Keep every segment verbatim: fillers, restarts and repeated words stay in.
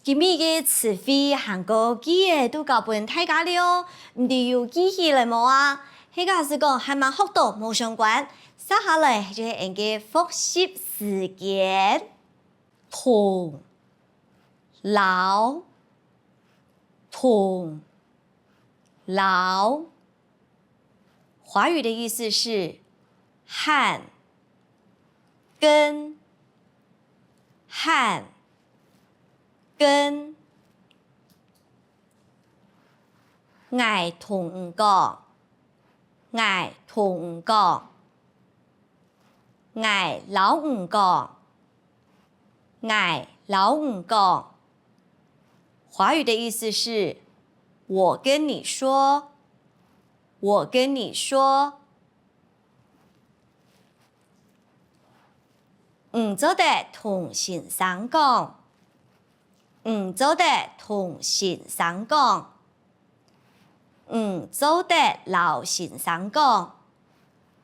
今日个詞彙還過句仔都教分大家了，毋知有記起來無啊？係假使講還吂學著無相關，接下來就係𠊎个複習時間。同、摎、同、摎。華語的意思是和、跟、和、跟。𠊎同你講，𠊎同你講。 𠊎摎你講，𠊎摎你講。華語的意思是，我跟你說，我跟你說。你做得同先生講，你做得同先生講。 你做得摎先生講，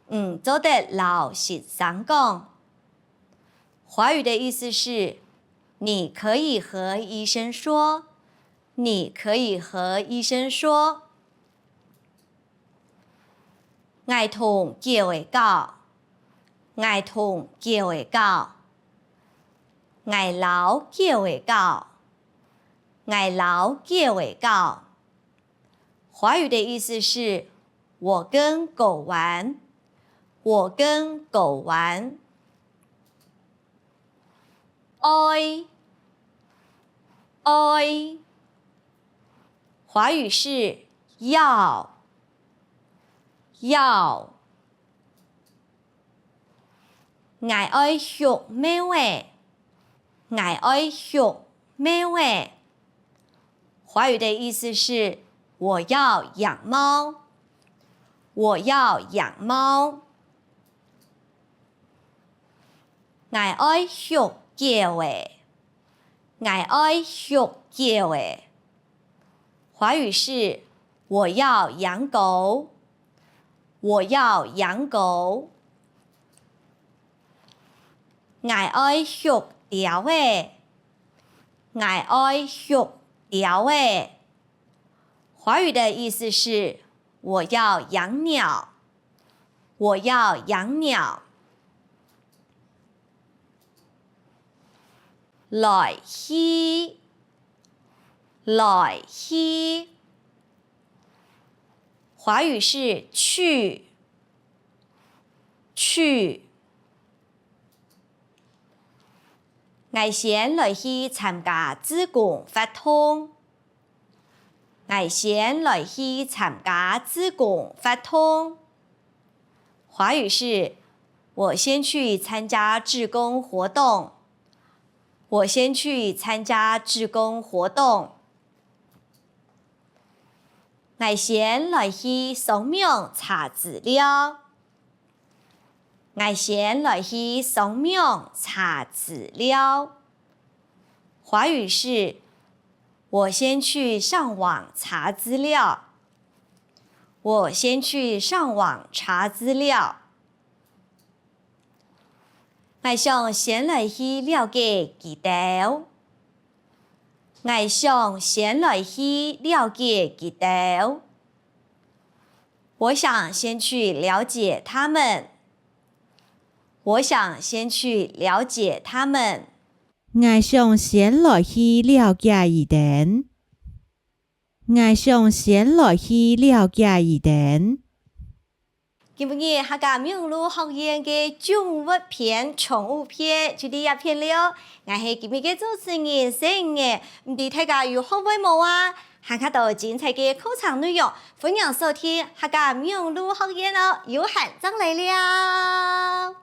你做得摎先生講。華語的意思是，你可以和醫生說，你可以和醫生說。𠊎同狗仔講，𠊎同狗仔講，𠊎摎狗仔講，𠊎摎狗仔講。 華語的意思是，我跟狗玩，我跟狗玩。愛，愛。華語是要，要。 𠊎愛畜貓仔，𠊎愛畜貓仔。華語的意思是，我要養貓，我要養貓。𠊎愛畜狗仔，𠊎愛畜狗仔。 華語是，我要養狗，我要養狗。𠊎愛畜鳥仔，𠊎愛畜鳥仔。華語的意思是，我要養鳥，我要養鳥。 來去，來去。華語是去，去。𠊎先來去參加志工活動。 𠊎先來去參加志工活動。華語是，我先去參加志工活動。我先去參加志工活動。𠊎先來去上網查資料。 𠊎先來去上網查資料。華語是，我先去上網查資料。我先去上網查資料。𠊎想先來去了解佢兜。𠊎想先來去了解佢兜。 我想先去了解他們。我想先去了解他們。𠊎想先來去了解佢兜。𠊎想先來去了解佢兜。今晡日客家美濃路學院个動物篇、寵物篇就到這片了。𠊎係今晡日个主持人細魚仔，毋知大家有學會無啊？ 還較多精彩个課程內容，歡迎收聽客家美濃路學院哦，有閒正來尞。